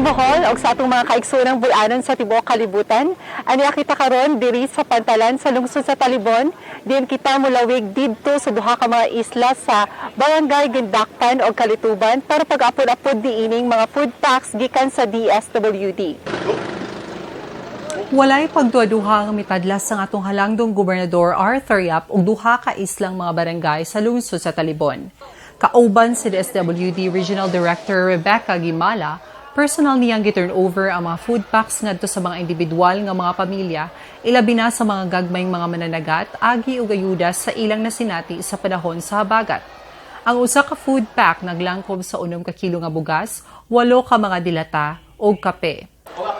Bohol ug sa atong mga kaigsuonang bulanon sa tibuok kalibutan. Ania kita karon diri sa pantalan sa lungsod sa Talibon. Diin kita mulawig didto sa duha ka mga isla sa Barangay Guindacpan ug Calituban para pag-apod-apod niining mga food packs gikan sa DSWD. Walay pagduha-duha nga mitadlas ang atong halangdong gobernador Arthur Yap og duha ka islang mga barangay sa lungsod sa Talibon. Kauban si DSWD Regional Director Rebecca Gimala, personal niyang gi-turn over ang mga food packs ngadto sa mga individual nga mga pamilya, ilabi na sa mga gagmayng mga mananagat, agi og ayuda sa ilang nasinati sa panahon sa habagat. Ang usa ka food pack naglangkob sa 6 ka kilo nga bugas, 8 ka mga dilata ug kape.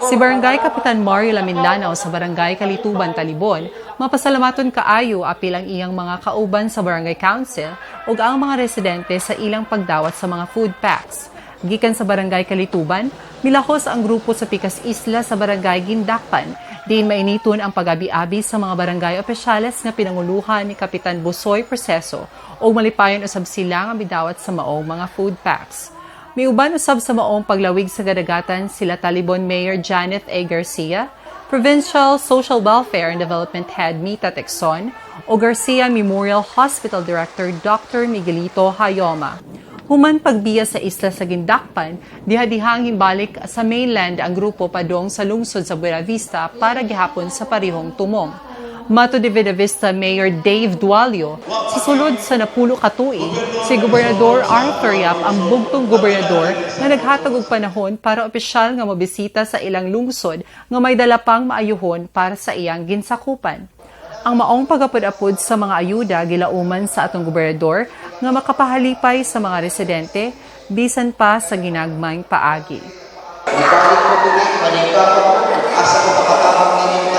Si Barangay Kapitan Mario Laminlanao sa Barangay Calituban, Talibon, mapasalamaton kaayo apil ang iyang mga kauban sa Barangay Council ug ang mga residente sa ilang pagdawat sa mga food packs. Gikan sa Barangay Calituban, milahos ang grupo sa Pikas Isla sa Barangay Guindacpan. Diin mainiton ang pagabi-abi sa mga barangay opisyales nga pinanguluhan ni Kapitan Busoy Proceso ug malipayon usab sila nga midawat sa maong mga food packs. Miuban usab sa maong paglawig sa kadagatan sila Talibon Mayor Janet A. Garcia, Provincial Social Welfare and Development Head Mita Texon, o Garcia Memorial Hospital Director Dr. Miguelito Hayoma. Human pagbiya sa isla sa Guindacpan, diha-dihang himbalik sa mainland ang grupo padong sa lungsod sa Buena Vista para gihapon sa parihong tumong. Matud ni Buena Vista Mayor Dave Dualio, sa sulod sa 10 ka tuig, si Gobernador Arthur Yap ang bugtong gobernador nga naghatag og panahon para opisyal nga mobisita sa ilang lungsod nga may dala pang maayuhon para sa iyang ginsakupan. Ang maong pagapod-apod sa mga ayuda gilauman sa atong gobernador nga makapahalipay sa mga residente bisan pa sa ginagmayng paagi. Ibalik mo tuloy, manika ko, asa ko makatabang ninyo.